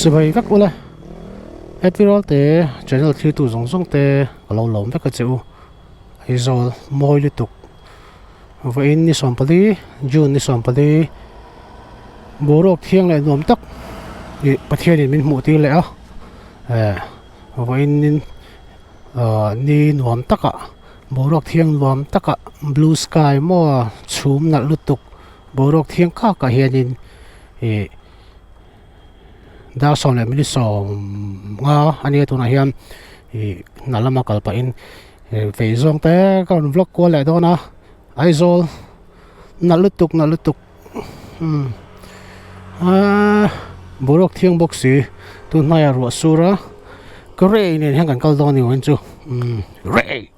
Sipai vek ula Happy Ralte channel thlir tu zawng zawng te ka lo lawm vek a che u Aizawl mawi lutuk vawiin ni sawmpali June ni sawmpali boruak thiang leh nuam tak ih Pathianin min hmuh tir leh a eh vawiin ah ni nuam takah boruak thiang nuam takah blue sky maw chhum nalh lutuk boruak thiang kak ah hianin ih dar sawm leh minute sawm nga a nia tunah hian ih hna lama kal pahin ih fei zawng te ka rawn vlog kual leh dawn a Aizawl nalh lutuk nalh lutuk umm aaa boruak thiang bawk si tun hnaiah ruah sur a ka rei nen hian kan kal dawn a ni awm chu umm rei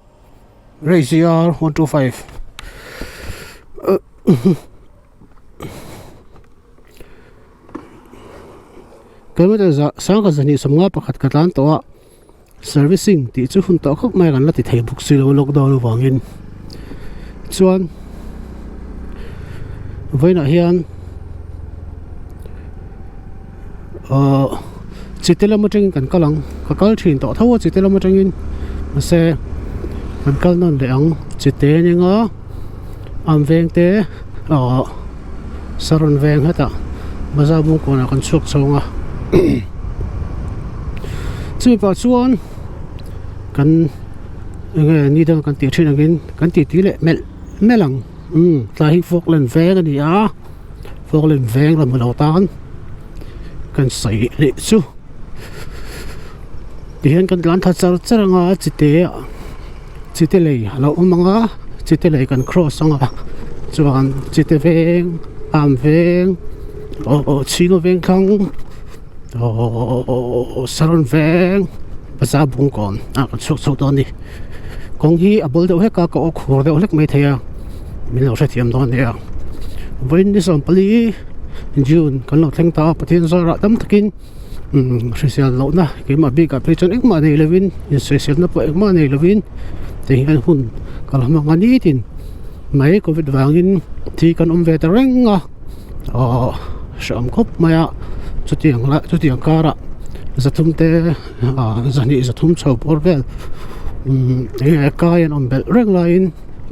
rei zr 125 Kilometer za sangha zahnih sawmnga pakhat ka tlan tawh a servicing tih chu hun tawh khawp mai a kan la ti thei bawk si lo lockdown avangin chuan vawiinah hian ahh chite lam atangin kan kal ang ka kal thin tawh tho a chite lam atangin mahse kan kal nawn leh ang chite nia an veng te ahh saron veng hetah bazar bung kawnah kan chhuak chhawng a chumi pah chuan kan enge ni dang kan tih thin angin kan titi leh melh melh ang umm tlai hi falkland veng a ni a falkland veng lam lo tan kan sawi leh chu tihian kan tlan thla char char anga chite ah. Chite lei a lo awm ang a chite lei kan cross ang a chuan chite veng am veng aww chhinga veng thlang aww saron veng bazar bungkawn ah kan chhuak chho dawn a ni kawng hi a bul deuh hlek a ka aw khur deuh hlek maithei a min lo hrethiam dawn nia vawiin ni sawmpali June kan lo thleng ta a Pathian zarah tam takin. Umm hrisel lohna keimah bikah phei chuan engmah nei lovin insawiselna pawh engmah nei lovin tihian hun kal hmang a ni tin mai covid vangin thi kan awm ve ta reng a ahh hreawm khawp mai a chutiang lah chutiang karah zathum te ah zahnih zathum chho bawr vel umm enge kai an awm belh reng laiin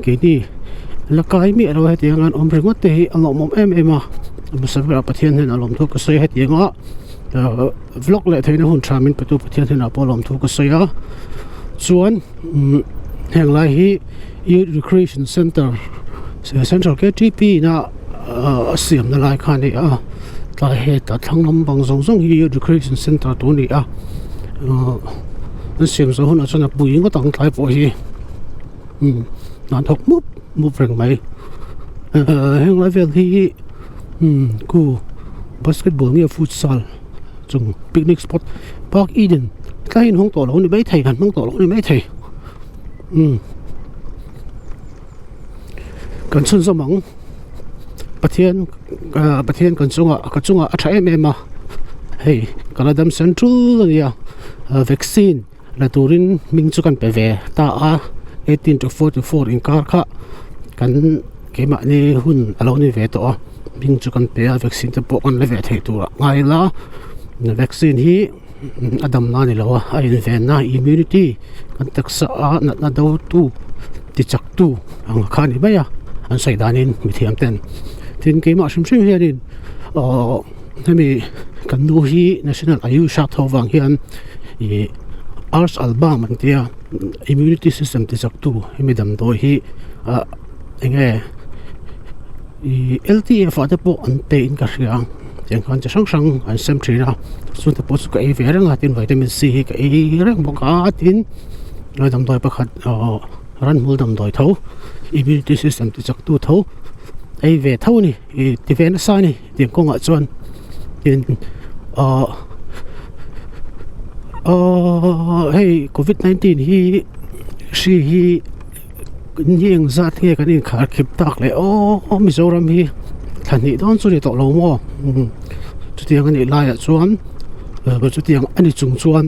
keini la kai miah lo hetiang an awm ringawt te hi a lawmawm em em a hmasa berah Pathian hian a lawmthu ka sawi hetiang a vlog leh theihna hun tha min petu Pathian hian a pawh lawmthu ka sawi a chuan umm heng lai hi youth recreation center central K T P in a a siamna lai kha a ni a tlai hetah thlang lampang zawng zawng hi youth recreation center tur a ni a an siam zawh hunah chuan a pui ngawt ang tlai pawh hi. Umm hna thawk mup mup reng mai heng lai vel hi umm khu basketball nge futsal chung picnic spot park eden tlai in hawng tawh lo a ni maithei han hmang tawh lo a ni maithei umm kan chhunzawm ang Pathian ah Pathian kan chungah ka chungah a tha em em a hei ka la dam central a nia vaccine. La turin hming chu kan pe ve ta a 18 to 44 inkar kha kan keimahni hun a lo ni ve tawh a hming chu kan pe a vaccine te pawh kan la ve thei tur ah ngai ila vaccine hi a dam na a ni lo a a invenna immunity kan taksa a natna do tu ti chak tu ang kha a ni mai a an sawi danin mithiam ten tin keimah hrim hrim hianin aww hemi kan nu hi national ayusha tho vang hian ih arts album an tia immunity system ti chak tu hemi damdawi hi ah eng nge ih L T F ah te pawh an pe in ka hria tiang khan chi hrang hrang an sem thin a chungte pawh chu ka ei ve reng a tin vitamin C hi ka ei reng bawk a tin damdawi pakhat ahh ranhmul damdawi tho immunity system ti chak tu tho ei ve tho a ni ih ti ve nasa a ni. Tiang kawngah chuan tin ahh ahh hei covid 19 hi hri hi ni eng zat nge kan inkhar khip tak leh aw Mizoram hi thla hnih dawn chu ni tawh lo maw chutiang a nih laiah chuan chutiang a ni chung chuan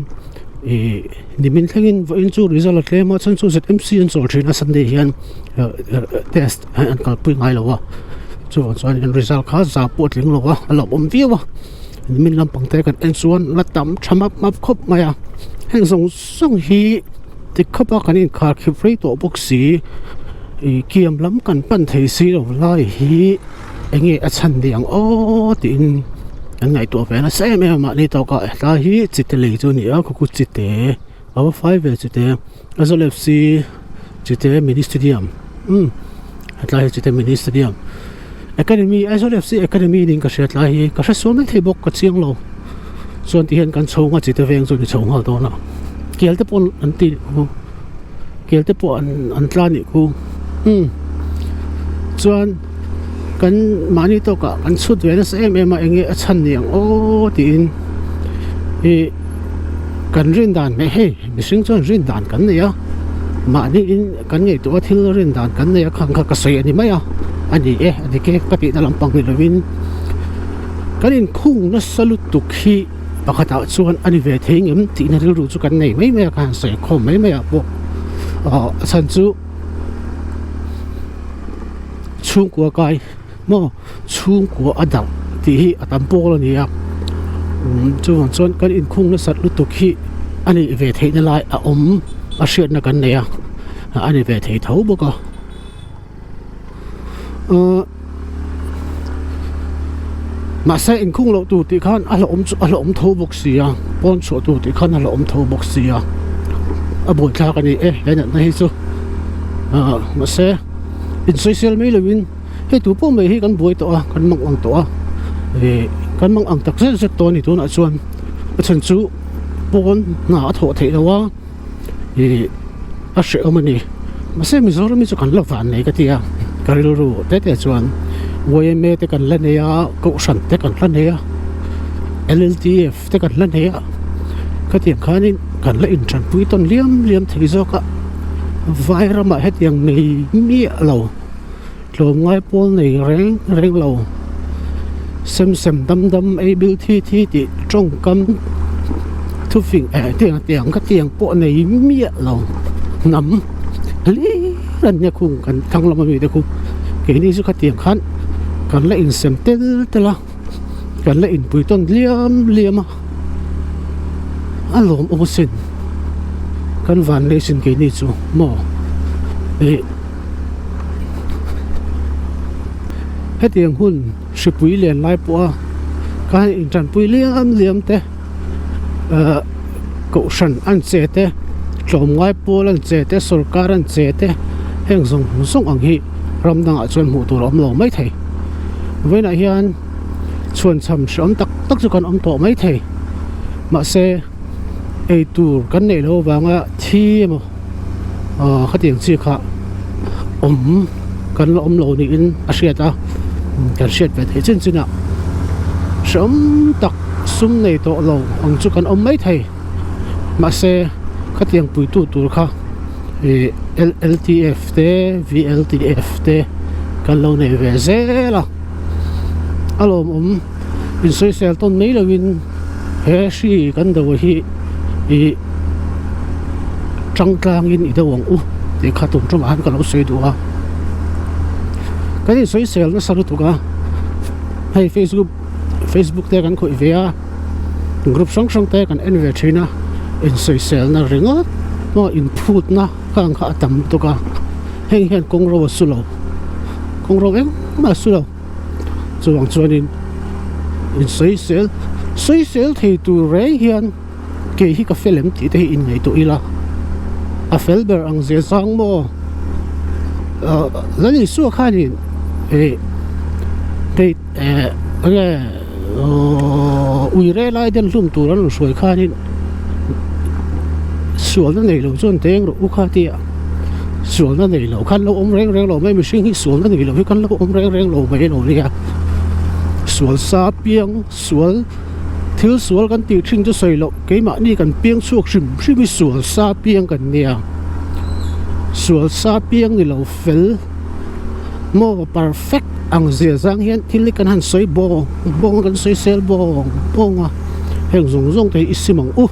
ih nimin thlengin vawiin chu result a tlem a chhan chu Z M C an chawl thin a sunday hian test an kalpui ngai lo a chuvang chuan in result kha za pawh a tling lo a a lawmawm viau a. Min lampang te kan en chuan la tam tha map map khawp mai a heng zawng zawng hi ti khawp a kan inkhar khip rei tawh bawk si ih kiam lam kan pan thei si lo lai hi eng nge a chhan ni ang aw tiin an ngaihtuah ve nasa em em a mahni tawk ah hetlai hi chite lei chu a ni a khaw chite a va fai ve chite Aizawl F C chite mini stadium umm hetlai hi chite mini stadium. Academy Aizawl FC Academy niin ka hria tlai hi ka hre sual mai thei bawk ka chiang lo chuan ti hian kan chho nga chi te veng chu ni chho nghal dawn a kel te pawh an ti khu kel te pawh an an tla nih khu umm chuan kan mahni tawkah kan chhut ve nasa em em a eng nge a chhan ni ang aw tiin ih kan rin dan mai hei mihring chuan rin dan kan nei a mahni in. Kan ngaihtuah a thil rin dan kan nei a khang kha ka sawi a ni mai a, a ni e a dik e ka tihna lampang ni lovin kan inkhung nasa lutuk hi pakhatah chuan a ni ve thei ngem tihna rilru chu kan nei mai mai a ka han sawi khawm mai mai ah pawh ah a chhan chu chhungkua kai maw chhungkua a darh tih hi a tam pawl a ni a umm chuvang chuan kan inkhung nasat lutuk hi a nih ve theihna lai a awm a hriatna kan nei a a ni ve thei tho bawk a ahh mahse inkhung loh tur tih khan a hlauhawm chu a hlauhawm tho bawk si a pawn chhuah tur tih khan a hlauhawm tho bawk si a a buaithlak a ni e he natna hi chu ahh mahse insawisel mai lovin. Hei tu pawh mai hi kan buai tawh a kan mang ang tawh a ih kan mang ang tak zet zet tawh a ni tunah chuan a chhan chu pawn hna a thawh theih loh a ih a hrehawm a ni mahse Mizoram hi chu kan la van nei ka ti a ka rilru te te chuan yma te kan la nei a kohhran te kan la nei a L_L_T_F te kan la nei a khatiang khanin kan la intanpui tawn liam liam thei zawk a vai ramah hetiang nei miah lo. Tlawmngai pawl nei reng reng lo sem sem dam dam ei bil thi thi tih tawngkam thufing eh tiang tiang ka tiang pawh nei miah lo hnam hlir an nia khung kan thlang lama mite khu keini chu khatiang khan kan la insem tel tel a kan la inpui tawn liam liam a a lawmawm asin kan vanlei sin keini chu maw ih. Hetiang hun hripui len lai pawha ka han intanpui liam liam te ahh kohhran an che te tlawmngai pawl an che te sawrkar an che te heng zawng zawng ang hi ram dangah chuan hmuh tur a awm lo mai thei vawiinah hian chhuanchham hreawm tak tak chu kan awm tawh mai thei mahse eitur kan neih loh avanga thi emaw. Aw khatiang chi kha awm kan la awm lo niin a hriat a kan hriat ve theih chin chin ah hrehawm tak sum nei tawh lo ang chu kan awm mai thei mahse khatiang puitu tur kha ih L_L_T_F te V_L_T_F te kan lo nei ve zel a a lawmawm insawisel tawn mai lovin he hri kan do hi ih. Tangtlangin i deuh ang u tih kha tum tawngah khan ka lo sawi duh a kan insawisel nasa lutuk a hei facebook facebook te kan khawih ve a group hrang hrang te kan en ve thin a insawiselna ringawt maw inphutna kha ang kha a tam lutuk a heng hian kawng ro a su lo kawng ro engmah a su lo chuvang chuanin insawisel sawisel thei tur reng hian. Kei hi ka fel em tih te hi inngaihtuah ila a fel ber ang zia zang maw ah Lal Isua khanin ih hei eh enge aww ui rel ai den hlum tur an rawn hruai khanin sualna nei lo chuan deng rawh u kha tia sualna nei lo khan lo awm reng reng lo mai mihring hi sualna nei lo hi kan lo awm reng reng lo mai lo nia sual sa piang sual. Thil sual kan tih thin chu sawi loh keimahni kan piang chhuak hrim hrim hi sual sa piang kan nia sual sa piang ni lo fel maw perfect ang zia zang hian thil hi kan han sawi bawng bawng a kan sawi sel bawng bawng a heng zawng zawng te hi i sim ang u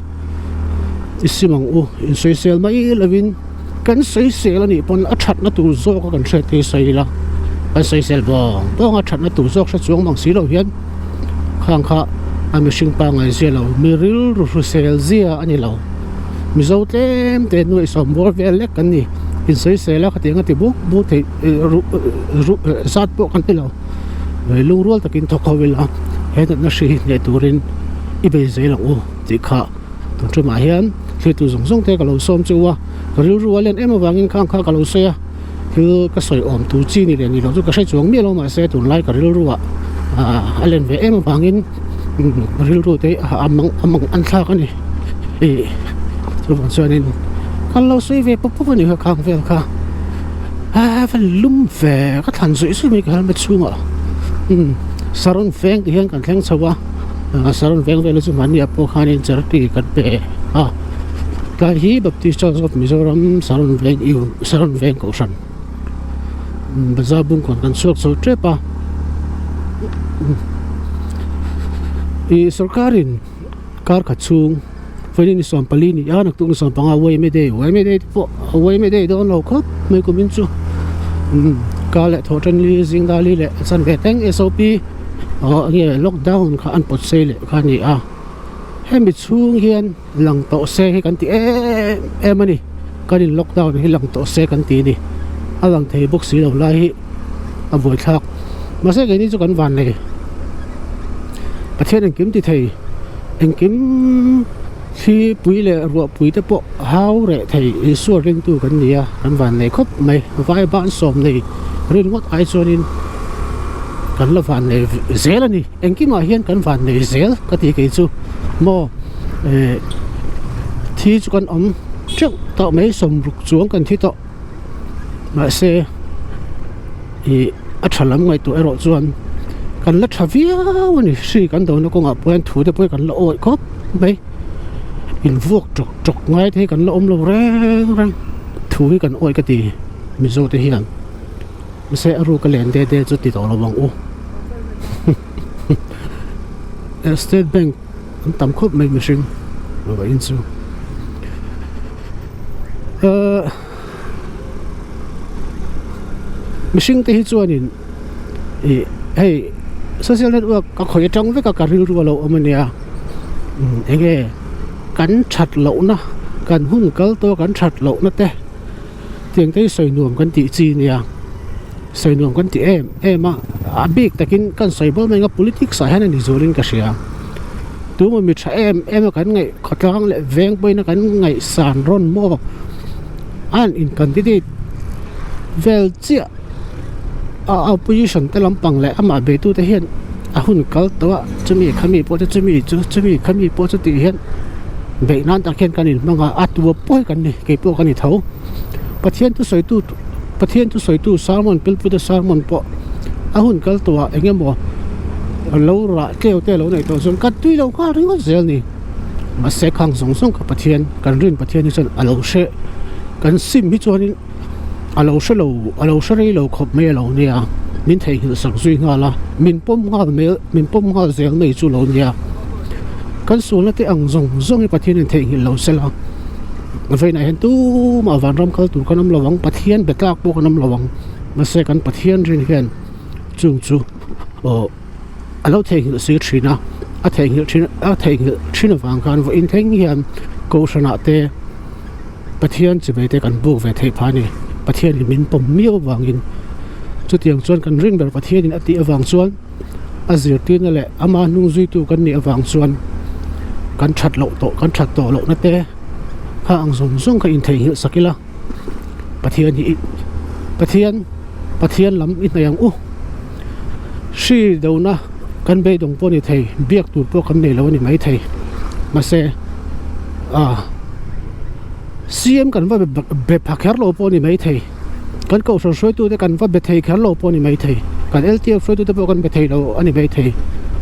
i sim ang u insawisel mai lovin kan sawisel anih pawn a thatna tur zawk a kan hriat te hi sawi ila kan sawisel bawng bawng a thatna tur zawk hre chuang mang si lo hian. Khang kha A mihring pangngai zia lo, mi rilru hrisel zia a ni lo. Mizo tlem te nuaihsawm bawr vel lek kan ni. Insawisel a khatiang a ti buk buk theih zat pawh kan ti lo. Lungrual takin thawk ho ila he natna hri hi hneh turin i bei zel ang u tih kha tun tumah hian thlitu zawng zawng te ka lo sawm chu a. Ka rilru a len em avangin khang kha ka lo sawi a. Thil ka sawi awm tur chi ni leh ni loh chu ka hre chuang miah lo mahse tunlai ka rilru ah a len ve em avangin rilru te hi a mang a mang an thlak a ni ih chuvang chuanin kan lo sawi ve pawp pawp a ni kha khang vel kha a va lum ve ka thlan zawih zawih mai ka helmet chhungah umm saron veng tih hian kan thleng chho a saron veng vel hi chu mahni ah pawh khanin charity kan pe a. Tlai hi Baptist Church of Mizoram Saron Veng U Saron Veng Kohhran Bazar Bungkawn kan chhuak chho tep a ih sorkarin kar khat chhung vawiin ni 14 ni a naktuk ni 15 Uaime Day Uaime Day te pawh a Uaime Day dawn lo khawp mai kumin chu kar leh thawh tan li zing dali leh a chan ve thleng SOP aw enge lockdown kha an pawt sei leh kha a ni a hemi chhung hian. Lang tawh se hi kan ti em em a ni kan in lockdown hi lang tawh se kan ti a ni a lang thei bawk si lo lai hi a buaithlak mahse keini chu kan van nei Pathian engkim ti thei engkim thli pui leh ruah pui te pawh hau reh thei Isua ringtu kan ni a kan van nei khawp mai vai ban sawm nei rin ngawt ai chuanin kan la van nei zel a ni engkimah hian kan van nei zel ka ti kei chu maw. Eh thi chu kan awm teuh tawh mai sawmruk chuang kan thi tawh mahse ih a tha lam ngaihtuah erawh chuan kan la tha viau a ni hri kan dona kawngah pawh hian thu te pawh hi kan la awih khawp mai invuak tawk tawk ngai te hi kan la awm lo reng reng thu hi kan awih ka ti mizo te hian mahse a ruka len de de chu ti tawh lo ang u state bank. An tam khawp mai mihring vawiin chu ahh mihring te hi chuanin ih hei social network ka khawih atang vek a ka rilru a lo awm ania umm enge kan that lohna kan hun kal tawh kan that lohna te tiang te hi sawi nuam kan tih chi ania sawi nuam kan ti em em a a bik takin kan sawi bawl mai ang a politics ah hian a ni zualin ka hria tuma mi tha em em a kan ngaih khawtlang leh veng pawhin a kan ngaihsan rawn maw a han in candidate vel chiah a opposition te lampang leh amah beitu te hian a hun kal tawh a chumi khami pawh chu chumi chu chumi khami pawh chu tih hian beih nan tak hian kan inhmang a a tua pawi kan ni keipawh ka ni tho Pathian thusawitu Pathian thusawitu sermon Pilpute sermon pawh a hun kal tawh ah eng emaw lo rah tleu te lo neih tawh chuan kan tui lo nghal ringawt zel ni mahse khang zawng zawng kha Pathian kan rin Pathian hi chuan a lo hre kan sim hi chuanin a lo hre lo a lo hre rei lo khawp mai a lo nia min theihnghilh sak zui nghal a min pawm nghal mai min pawm nghal zel mai chu lo nia kan sualna te ang zawng zawng hi Pathian in theihnghilh lo sela. Vawiinah hian tumah vanram kal tur kan awm lo ang Pathian be tlak pawh kan awm lo ang mahse kan Pathian rin hian chung chu aw a lo theihnghilh si thin a a theihnghilh thin a theihnghilh thin avang khan vawiin thleng hian kohhranah te Pathian chibai te kan buk ve theih phah a ni Pathian in min pawm miau avangin chutiang chuan kan rin ber Pathian in a tih avang chuan. a zirtirna leh ama hnung zuitu kan nih avang chuan kan that loh tawh kan that tawh lohna te kha ang zawng zawng kha intheihnghilh sak ila Pathian hi Pathian Pathian lam i hnaih ang u hri dona kan beidawng pawh a ni thei biak tur pawh kan nei lo a ni maithei mahse ah C_M kan va be pha kher lo pawh a ni maithei. Kan kohhran hruaitute kan va be thei kher lo pawh a ni maithei. Kan LTF hruaitute pawh kan be thei lo a ni maithei.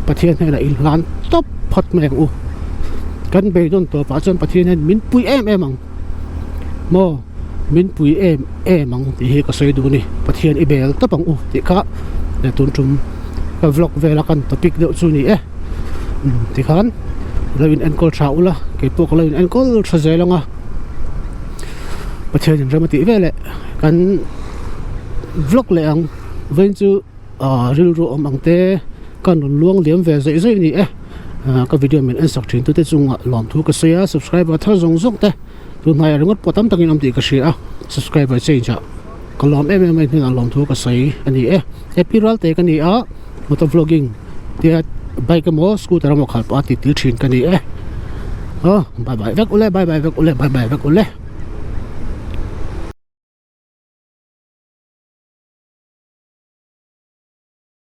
Pathian hnenah inhlan tawp phawt mai ang u. Kan beidawn tawpah chuan Pathian hian min pui em em ang. Maw? Min pui em em ang tih hi ka sawi duh a ni. Pathian i bel tawp ang u tih kha tun tum ka vlog vela kan topic deuh chu a ni e. Tikhan lo in enkawl tha ula keipawh ka lo in enkawl tha zel ang a. Pathian in ram a tih veleh kan vlog leh ang vawiin chu ah rilru awm ang te ka rawn luang liam ve zawih zawih a ni e. Ka video min en sak thin tute chungah lawmthu ka sawi a, subscriber thar zawng zawng te tunhnaiah ringawt pawh tam takin awm tih ka hria a, subscriber change ah ka lawm em em a hnenah lawmthu ka sawi a ni e. Happy Ralte ka ni a, motor vlogging tia bike emaw scooter emaw khalh pah a tih tir thin ka ni e. Aw bye bye vek ule bye bye vek ule bye bye vek ule.